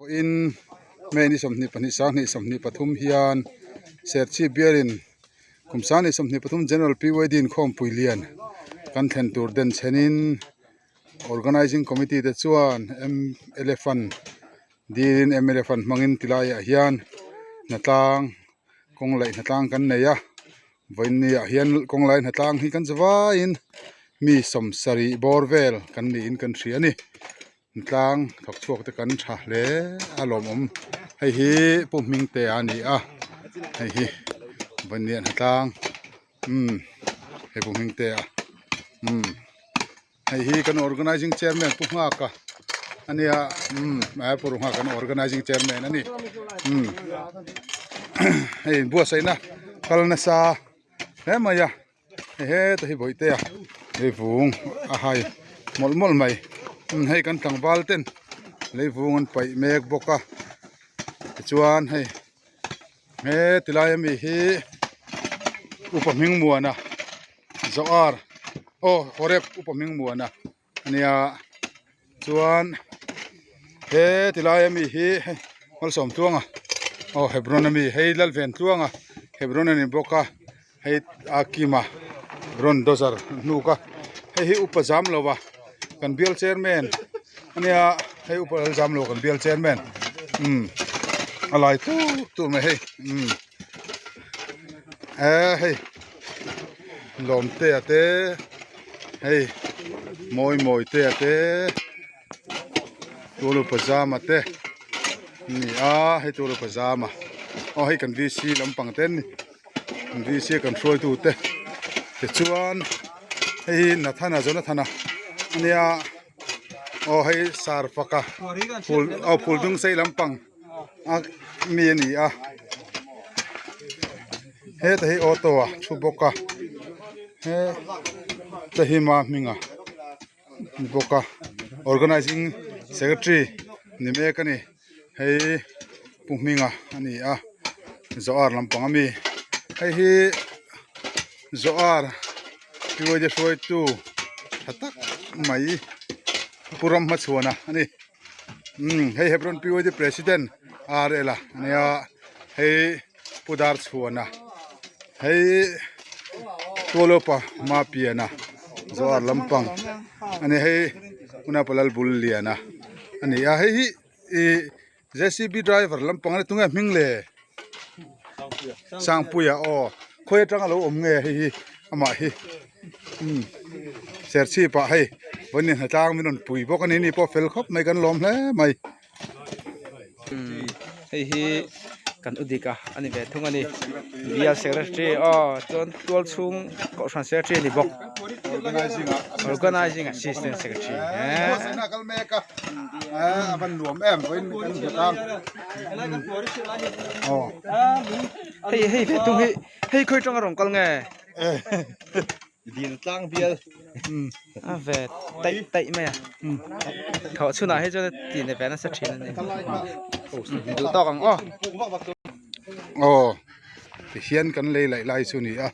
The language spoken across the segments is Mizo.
Pawhin May ni 22 2023 hian Serchhip bialin kum 2023 General PYD inkhawmpui lian kan thlen tur den chhenin Organizing Committee te chuan mla fund dilin mla fund hmangin tilaiah hian hnatlang kawng laih hnatlang kan nei a vawiin ah hian kawng lai hnatlang hi kan za vaiin mi 70 bawr vel kan niin kan hria a ni hnatlang thawk chhuak te kan tha hle a lawmawm hei hi pu Hmingtea a ni a hei hi vawiin hnatlang umm hei pu Hmingtea umm. Hei hi kan organizing chairman Pu Nghaka a nia umm Pu Runghaka kan organizing chairman a ni umm hei buatsaihna kal nasa hle mai a hei heta hi bawihtea leivung a hai mawlh mawlh mai umm hei kan tlangval ten leivung an paih mek bawk a tichuan hei he tilai ami hi upa Hmingmuana. Zoar aw Horeb upa hming muana ania chuan he tilai ami hi hei malsawm tluanga aw Hebron ami hei Lalven tluanga Hebron ani bawk a hei a kima rawn dawzar hnuk a hei hi upa zam lo a kan bial chairman ania hei upa zam lo kan bial chairman umm a lai tut tut mai hei umm. Eee hei Lawmtea te hei mawi mawi te a te tulu pajama te ani a hei tulu pajama aw hei kan VC lampang te an ni kan VC a kan hruaitu te tichuan hei hi Nathana Jonathana ania aw hei Sarfaka phul aw phul dung sei lampang. a mi a ni a heta hi auto a thu bawk a heta hi ma hming a ni bawk a organizing secretary ni mek a ni hei pu hminga a ni a zoar lampang ami hei hi zoar hruaite hruaitu tha tak mai pu Ramhmachhuana a ni. Umm hei Hebron PYD president RL a ania hei Pu Darchhuana hei Tualopa Mapiana Zoar lampang ani hei Unapa Lalbulliana ani a hei hi ih JCB driver lampang ani tunge hming le Sangpuia aw khawi atanga lo awm nge hei hi amah hi umm Serchhip ah hei vawiin hnatlang min rawn pui bawk a ni ni pawh fel khawp mai kan lawm hle mai. Umm hei hi kan u dik a ani ve thung a ni bial secretary aw chuan tual chhung kohhran secretary a ni bawk organizing assistant secretary hei hei ve thung hi hei khawi atanga rawn kal nge a ve taih taih mai a thawh chhunah hi chuan a ti ve nasa thin a ni duh tawk ang aw. Aw tihian kan lei laih lai chu a ni a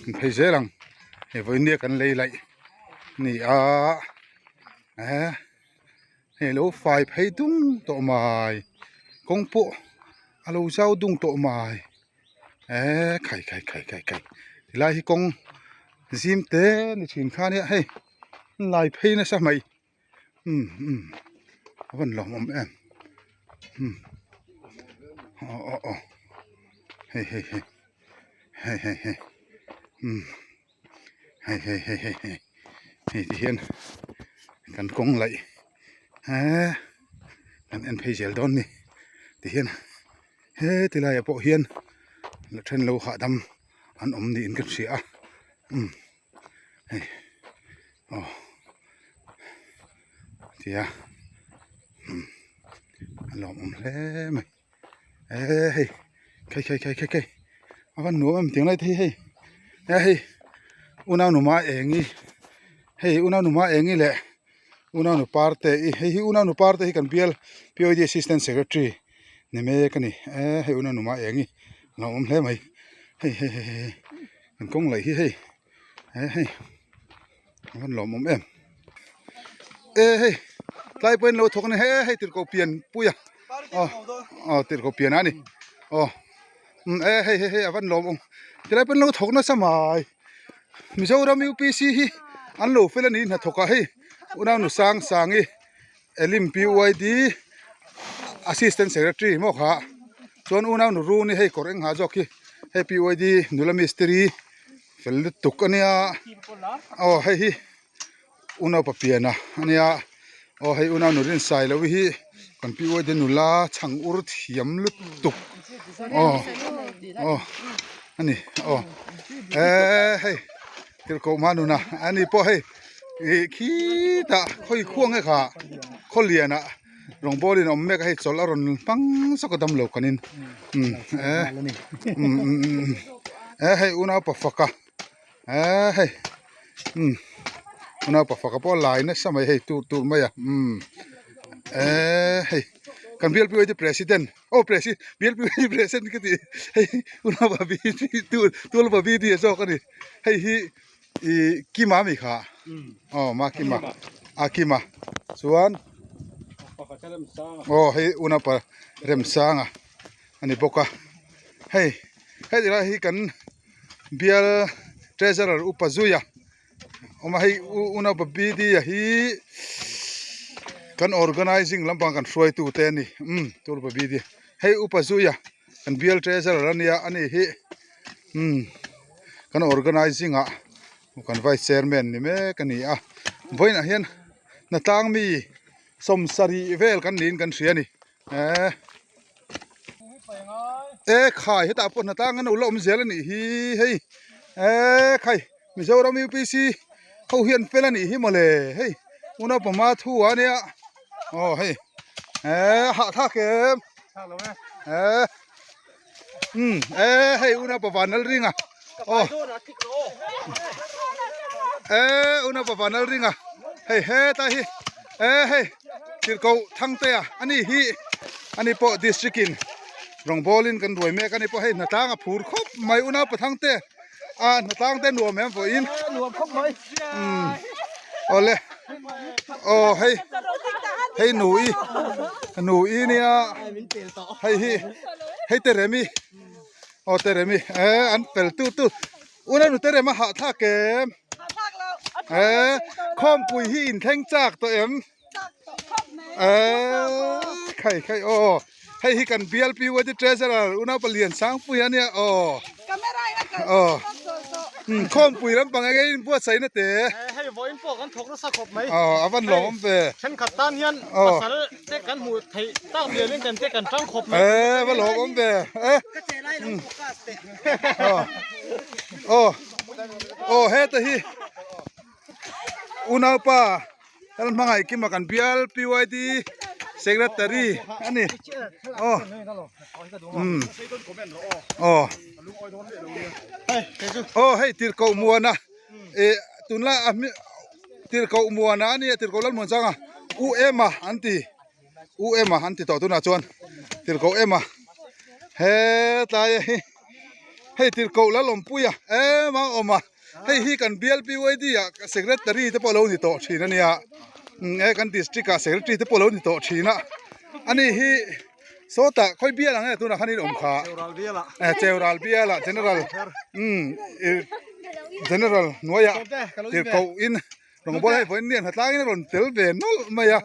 kan phei zel ang hei vawinia kan lei laih a ni a eh hei lo fai phei dung tawh mai kawng pawh a lo zau dung tawh mai eh khai khai khai khai khai tilai hi kawng zim te ni thin kha nia hei lai phei nasa mai umm umm a van lawmawm em umm aw aw aw hei hei hei hei hei hei umm hei hei hei hei hei hei ti hian kan kawng laih eee kan en phei zel dawn a ni ti hian heti laiah pawh hian la then lo hahdam an awm niin ka hria a umm hei aw tia umm a lawmawm hle mai eee hei khai khai khai khai khai a van nuam em tiang lai te hi hei e hei unau numa eng hi hei unau numa eng hi leh unau nu parte i hei hi unau nu parte hi kan bial POD assistant secretary ni mek a ni e hei unau numa eng hi a lo awm hle mai hei hei hei hei kan kawng laih hi hei e hei a van lawm awm em e hei tlai pawhin lo thawk a ni he hei tirhkoh pian pui a. Aw aw tirhkoh pian a ni aw umm e hei hei hei a van lawm awm tilai pawn lo thawk nasa mai Mizoram UPC hi an lo fel a ni hnathawk ah hei unau sang sangi Elim PYD Assistant Secretary maw kha chuan unau nu run hi hei kawr eng ha zawk hi hei PYD nula mistiri fel lutuk a nia aw hei hi unau papiana a nia aw hei unau nu rinsai loh hi kan PYD nula chhang ur thiam lutuk aw aw a ni aw eee hei. Tirhkoh Manuna a ni pawh hei ih khitah khawi khuang nge kha khaw lianah rawng in a awm mek a hei chawlh a rawn hmang zawk a damlo kanin umm eh umm umm umm eh hei unaupa faka eh hei umm unaupa faka pawh a lai nasa mai hei tur tur mai a umm eh hei kan bialpui te president. Aw presi bial pi present ka ti hei unaupa bi tu tualpa bi ti a zawk a ni hei hi ih kima ami kha aw ma kima a kima chuan aw hei unaupa remsanga a ni bawk a hei heti lai hi kan bial treasurer upa zuia. Awm a hei unaupa B D a hi kan organizing lampang kan hruaitu te a ni umm unaupa B D hei upa zuia kan bial treasurer a nia a ni hi umm kan organizing ah kan vice chairman ni mek a ni a vawiinah hian hnatlang mi sawmsarih vel kan niin kan hria a ni. Eh eh khai hetah pawh hnatlang an lo la awm zel a nih hi hei eh khai Mizoram UPC ho hi an fel a nih hi mawle hei unaupa thu a nia aw hei eh hahthlak em eh umm eh hei unaupa vanal ring a aw eh unaupa vanal ring a hei hetlai hi eh hei tirhkoh thangtea a ni hi ani pawh district in rawngbawl in kan ruai mek ani pawh hei hnatlang a phur khawp mai unaupa thangte a hnatlang te nuam em vawiin umm awle aw hei hei nui nui nia hei hi hei teremi aw teremi eh an pel tu tu unau terem a hahthlak em eh khawmpui hi inthleng chak tawh em eh khai khai aw hei hi kan bial pi uaite treasurer unau palian sangpui a nia aw aw khawmpui lampang enge in buatsaih na te hei vawiin pawh kan thawk nasa khawp mai aw a van lawm awm ve thenkhat tan hian pasal te kan hmuh theih tak mialin kan te kan tang khawp mai eh va lawm awm ve eh aw aw aw heta hi Unaupa Lalhmangaih Kima kan bial PYD Secretary a ni aw umm aw aw hei tirhkoh muana ih tunlai a hming tirhkoh muana a nia tirhkoh Lalmuanchanga U Ema an ti U Ema an ti tawh tunah chuan tirhkoh Ema hetlai hi hei tirhkoh Lalawmpuia em a awm a. Hei hi kan bial PYD ah secretary te pawh a lo ni tawh thin a nia e kan district ah secretary te pawh a lo ni tawh thin a ani hi sawtah khawi bial ang nge tunah khan in awm kha e cheural bial ah general umm general hnuaiah tirhkoh in Rawngbawl hei vawiin ni an hnatlangin a rawn tel ve nawlh mai a.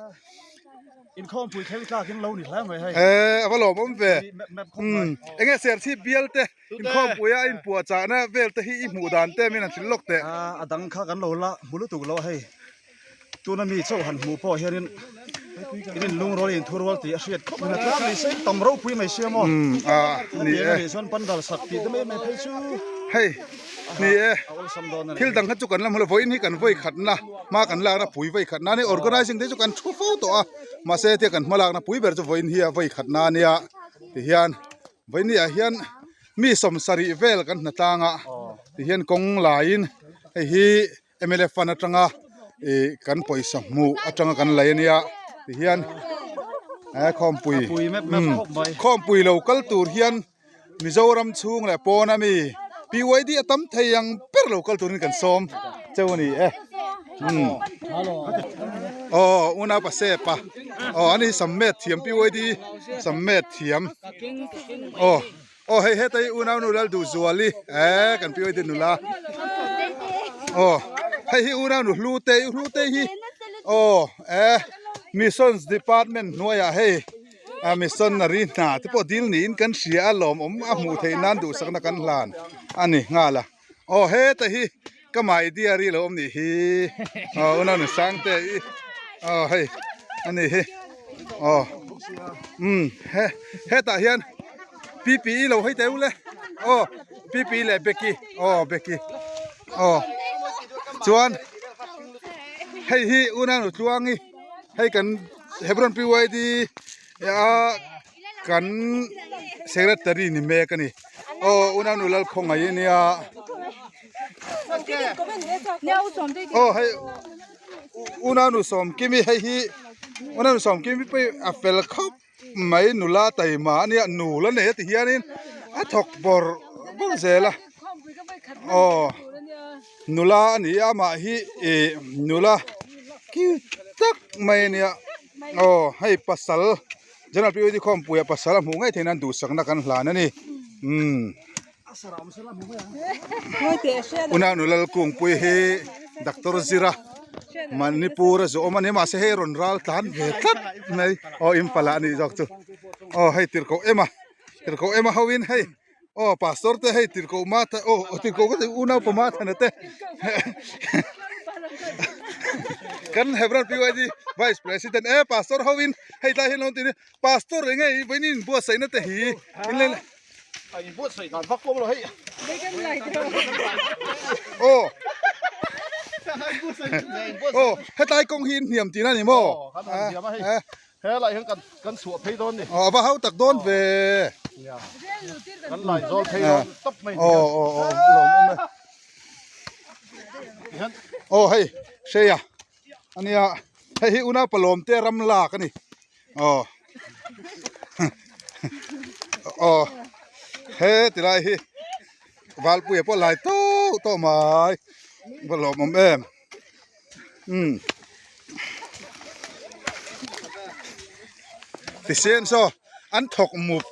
Inkhawmpui thleng tlakin lo ni hle mai hei. Eh, a va lawmawm ve. Umm, enge Serchhip bial te inkhawmpui a inpuahchahna vel te hi i hmuh dan te min han hrilh lawk teh. A dang kha kan lo la hmu lutuk lo a hei. Tuna mi chauh han hmuh pawh hianin in inlungrual in inthurual tih a hriat khawp mai a tlang ni se tam ropui mai sia maw. Umm, a ni e. Hetiang a nih chuan pandal sak tih te mai mai phei chu. Hei. Ni e, thil dang kha chu kan la hmu lo, vawiin hi kan vawi khatna hma kan lakna pui vawi khatna a ni, organising te chu kan thu fo tawh a, mahse hetia kan hma lakna pui ber chu vawiin hi a vawi khatna a nia tihian vawiin ni ah hian mi sawmsarih vel kan hna tlang a tihian kawng laiin hei hi mla fund atanga ih kan pawisa hmuh atanga kan lei a nia tihian he khawmpui khawmpui lo kal tur hian. Mizoram chhung leh pawn ami PYD a tam thei ang ber lo kal turin kan sawm cheu a ni e. Umm. Aw unaupa Sepa. Aw ani sam met thiam PYD sam met thiam. Aw aw hei heta hi unau nu lal duh zuali eh kan PYD nula. Aw hei hi unau nu hlu te hlu te hi aw eh missions department hnuaiah hei a missionary hna te pawh dil niin kan hria a lawmawm a hmuh theih nan duhsakna kan hlan a ni nghal a. Aw heta hi ka my dear i lo awm nih hi aw unau nu sangte i aw hei a ni hi aw umm he hetah hian ppe lo hawi teh u le aw ppe leh beki aw beki aw chuan hei hi unau nu tluangi hei kan Hebron PYD a kan secretary ni mek a ni aw unau nu lalkhawngaih a nia aw hei unau nu sawmkimi hei hi unau nu sawmkimi pawh hi a fel khawp mai nula taima a nia nul a nei a ti hianin a thawk bawrh bawrh zel a aw nula a ni a amah hi ih nula cute tak mai a nia aw hei pasal General POD khawmpuia pasal a hmuh ngei theih nan duhsakna kan hlan a ni umm Unau nula Lalkungpui hi Doctor Zira Manipur a zawh awm a ni mahse hei rawn ral tlan ve tlat mai aw Impala a nih zawk chu aw hei tirhkoh em a tirhkoh em a ho in hei aw pastor te hei tirhkoh ma ta aw tirhkoh ka tih unau pama thana te kan Hebron PYD vice president e pastor ho in hei tlai hian lo ti ni pastor enge i vawiin in buatsaihna te hi in le a in buatsaih dan vak pawh lo hei aw aw hetlai kawng hi in hniam tihna a ni maw He lai hian kan kan chhuah phei dawn ni. Aw a va hau tak dawn ve. Kan lai zawl phei dawn tawp mai ni. Aw aw aw lawm awm e. Aw hei hreia ania hei hi unau palawm te ram lak ani. Aw aw he tilai hi Valpuia pawh lai tawh tawh mai va lawm awm em. Umm ti sen saw an thawk mup